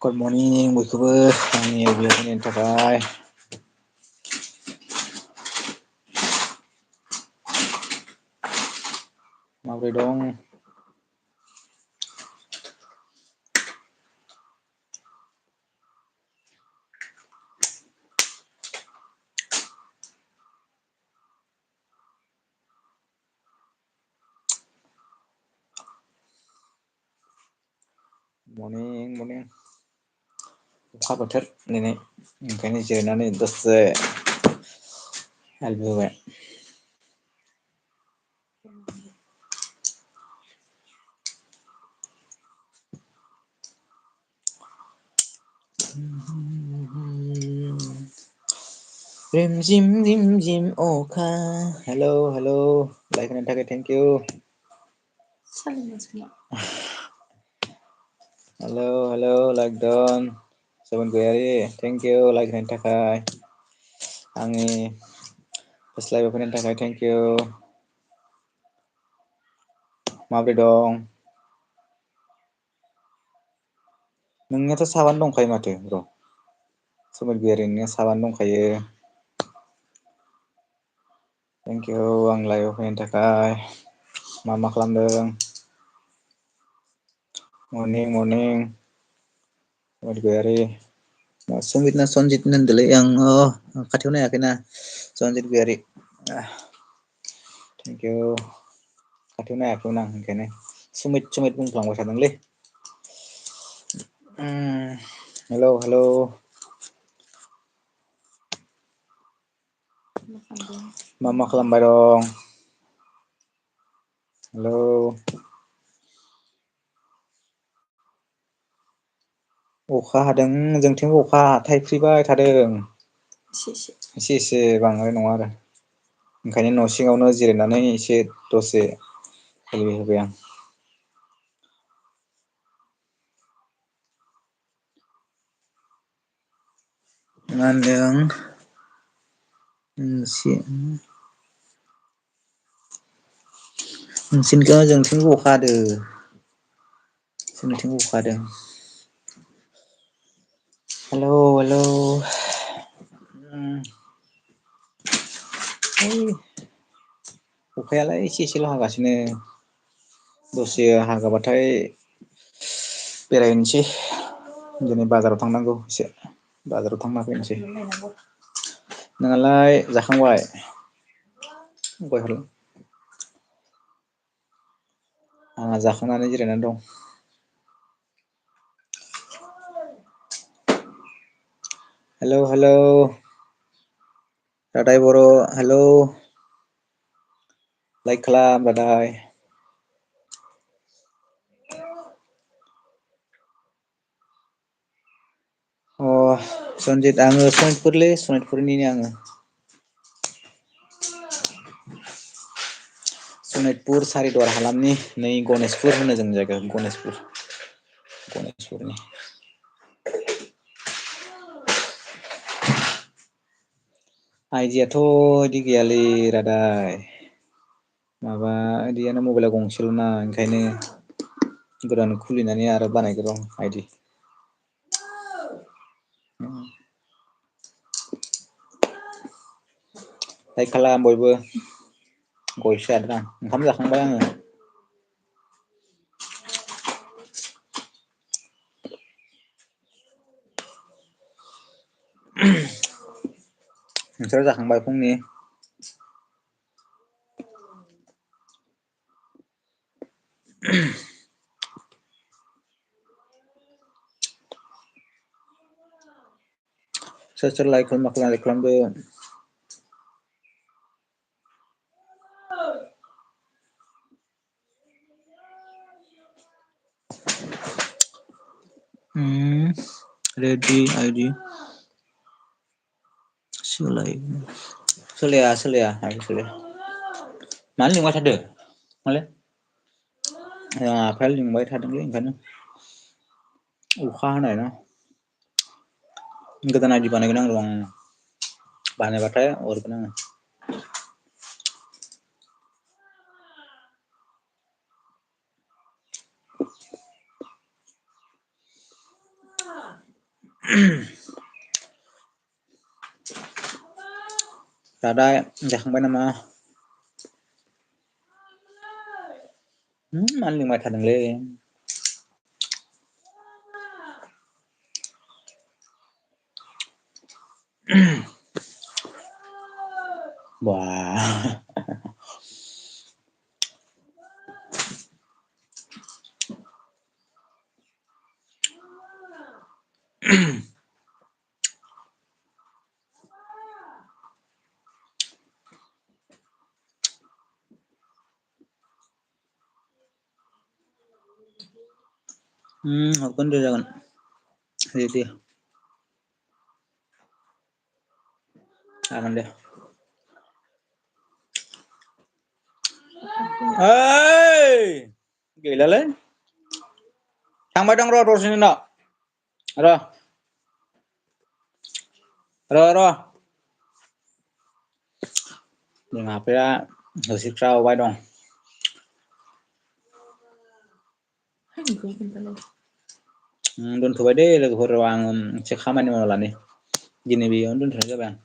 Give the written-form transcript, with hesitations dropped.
Good morning बयखौबो आंनि बेनि थाखाय माबोरै दं? मरनिं अखा बोथोर दिनै ओंखायनो जिरायनानै दसे हेल्प होबाय। रिम जिम अखा हेलौ लाइक होनायनि थाखाय थेंक इउ। हेलौ लाइक डन सेबेन गयारि थेंक इउ लाइक होनायनि थाखाय आंनि लाइभ फैनायनि थाखाय थेंक इउ। माबोरै दं? नोंनियाथ' साबानो दंखायो माथो र' सोमोर गयारि नोंनिया साबानो दंखायो। थेंक इउ आं लाइभआव फैनायनि थाखाय मा खालामदों? मरनिं गयारि संजित ना सनजित होनदोंलै आं खाथियाव नायाखैना सनजित गयारि थेंक इउ खाथियाव नायाखैमोन आं ओंखायनो सुमित बुंफ्लांबाय थादोंलै। हेलौ मा खालामबाय दं? हेलौ अखा हादों जोंथिंबो अखा थाइफ्रिबाय थादों एसे बांद्राय नङा आरो ओंखायनो न' सिङावनो जिरायनानै एसे दसे होबाय आं। मा होनदों? जोंथिंबो अखा हादों। जोंनिथिंबो अखा हादों। हेलौ अखायालाय एसेल' हागासिनो दसे हागाबाथाय बेरायनोसै दिनै बाजाराव थांनांगौ एसे बाजाराव थांना फैनोसै। नोंहालाय जाखांबाय? आंहा जाखांनानै जिरायनानै दं। हेलौ रादाय बर' हेलौ लाइक खालाम रादाय। अ सनजित आङो सनितपुरनिनो आङो। सनितपुर सारिदुवार हालामनि नै गनेशपुर होनो जोंनि जायगाखौ गनेशपुरनि। आइदियाथ' बिदि गैयालै रादाय माबा बिदियानो मबाइला गंसेल'ना ओंखायनो गोदान खुलिनानै आरो बानायदों आइदि। लाइक खालाम बयबो गयसो जादों आं ओंखाम जाखांबाय आङो। नोंसोर जाखांबाय फुंनि? सोर लाइक खालामाखै लाइक खालामदो। रेडि आइडि सोलाया मानो लिंबाय थादो माले आफाया लिंबाय थादोंलै ओंखायनो अखा हानाय ना गोदान आइदि बानायगोन आं र' बानायबाथाय हरगोन आङो। दादा जाखांबाय नामा? मानो लोंबाय थादोंलै? बा हरगोन दे जागोन रेदि जागोन दे ओइ गैलालै थांबाय दं र' दसेनि उनाव र' जोंहा आफाया होस्रिख्रावबाय दं। दोनथ'बाय दे लोगोफोर आङो मोनसे खामानि मावना लानि दिनै बेयावनो दोनथ'नाय जाबाय आं।